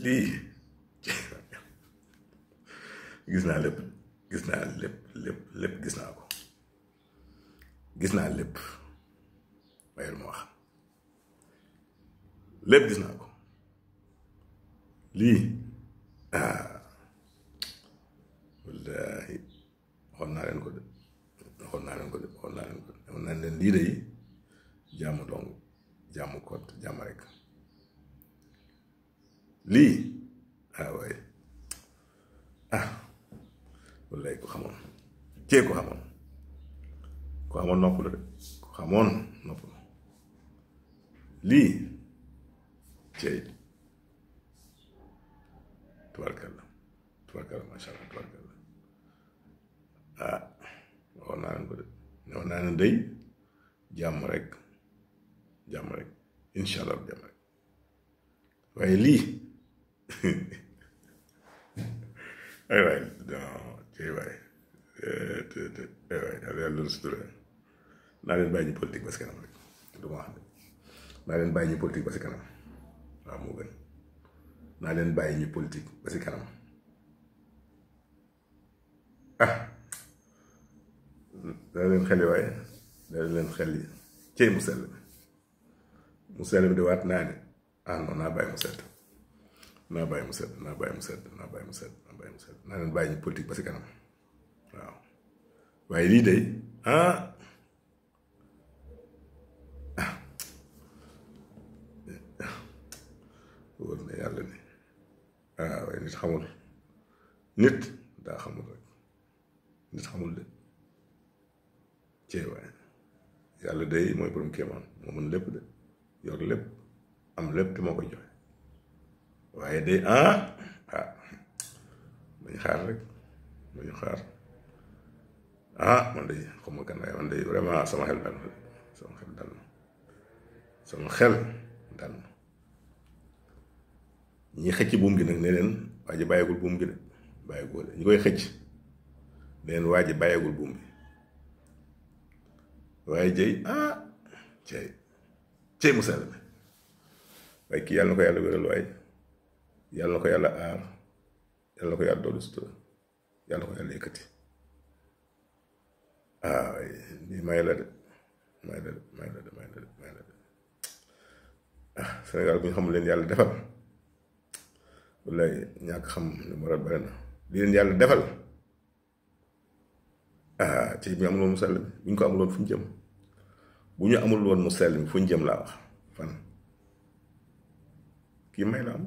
lii gis naa lépp gis naa lépp gis naa ko gis naa lépp bàyyil ma wax lépp gis naa ko lii wallaahi waxoon naa leen ko de waxoon naa leen lii de jàmm dong jàmm kot jàmm rek lii waaye wallaahi ko xamoon ko xamoon nopp la de ko xamoon nopp la lii cey tubarkalla masha Allah tubarkalla waxoon naa leen ko de waxoon naa leen day jàmm rek insha Allah jàmm rek waaye lii ay waay cey waay yàlla loolu sutura naa leen bàyyi ñu politique ba si kanam rek du ma wax de naa leen bàyyi ñu politique ba si kanam waaw moo gën naa leen bàyyi ñu politique ba si kanam dana leen xeli waaye dana leen xeli cey mu sell bi di waat naa ne non naa bàyyi mu sedd naa leen bàyyi ñu politique ba si kanam waaw waaye lii de wóor na yàlla ni waaye nit xamul nit daa xamul rek nit xamul de cee waaye yàlla day mooy borom kéemaan moo mën lépp de yor lépp am lépp te moo koy joxe waaye day dañu xaar rek dañu xaar man de xam nga kan waaye man de vraiment sama xel dal na ñi xëcc buum gi nag ne leen waa ji bàyyagul buum gi de bàyyagul ñi koy xëcc ne leen waa ji bàyyagul buum bi waaye jëy cey mu sell mi waaye kii yàlla na ko yàlla wéral waaye yàlla na ko yàlla aar yàlla na ko yàlla dolli sutura yàlla na ko yàlla yëkkati waaye lii may la de Sénégal bu ñu xamul leen yàlla defal wallaay ñàkk xam li mu war a bare na li leen yàlla defal ci bu ñu amuloon mu sell bi bu ñu ko amuloon fu ñu jëm bu ñu amul woon mu sell mi fu ñu jëm laa wax fan kii may la am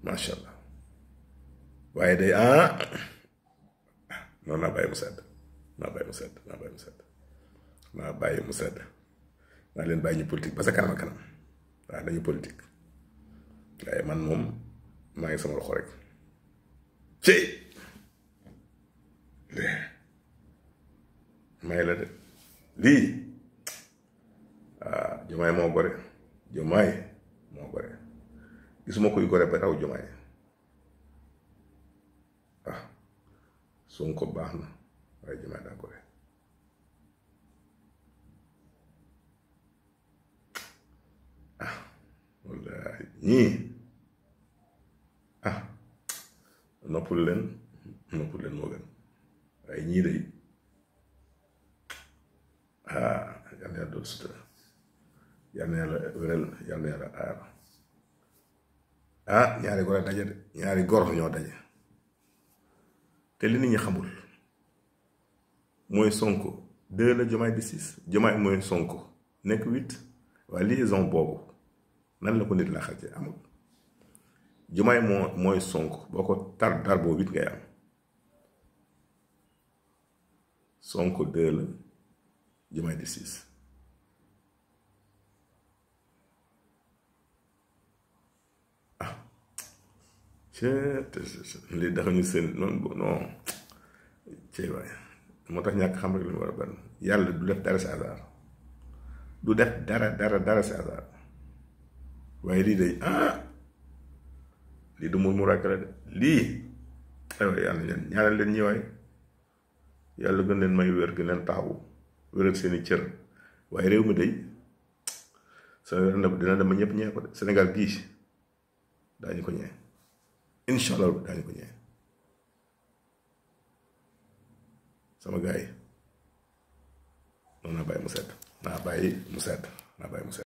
masha Allah waaye day noonu naa bàyyi mu sedd naa leen bàyyi ñu politique ba sa kanam a kanam waaw dañu politique waaye man moom maa ngi sama loxo rek ci may la de lii Jomaay moo gore gisuma koy gore ba raw Jomaay Sonko baax na waaye Jomaay daa gore wallaahi ñii noppul leen moo gën waaye ñii day yal na yàlla doon sutura yal na yàlla wéral yal na yàlla aar ñaari gor a daje de ñaari gor ñoo daje te li nit ñi xamul mooy Sonko 2 la Diomaye di 6 Diomaye mooy Sonko nekk 8 waaye liaison boobu nan la ko nit la xal ci amul Diomaye mooy Sonko boo ko tar boobu 8 ngay am Sonko 2 la Diomaye di 6 lii dafa ñu seen noonu non cey waaye moo tax ñàkk xam rek li mu war a ban yàlla du def dara si hasard du def dara si hasard waaye lii day lii du mu rakkale de lii aywa yàlla leen ñaanal leen ñi waay yàlla gën leen may wér gën leen taxawu wéral seeni cër waaye réew mi day Sénégal dina dem ba ñëpp ñee ko de Sénégal gii daañu ko ñee incha allah daañu ko ñee sama gars yi noonu naa bàyyi mu sedd naa bàyyi mu sedd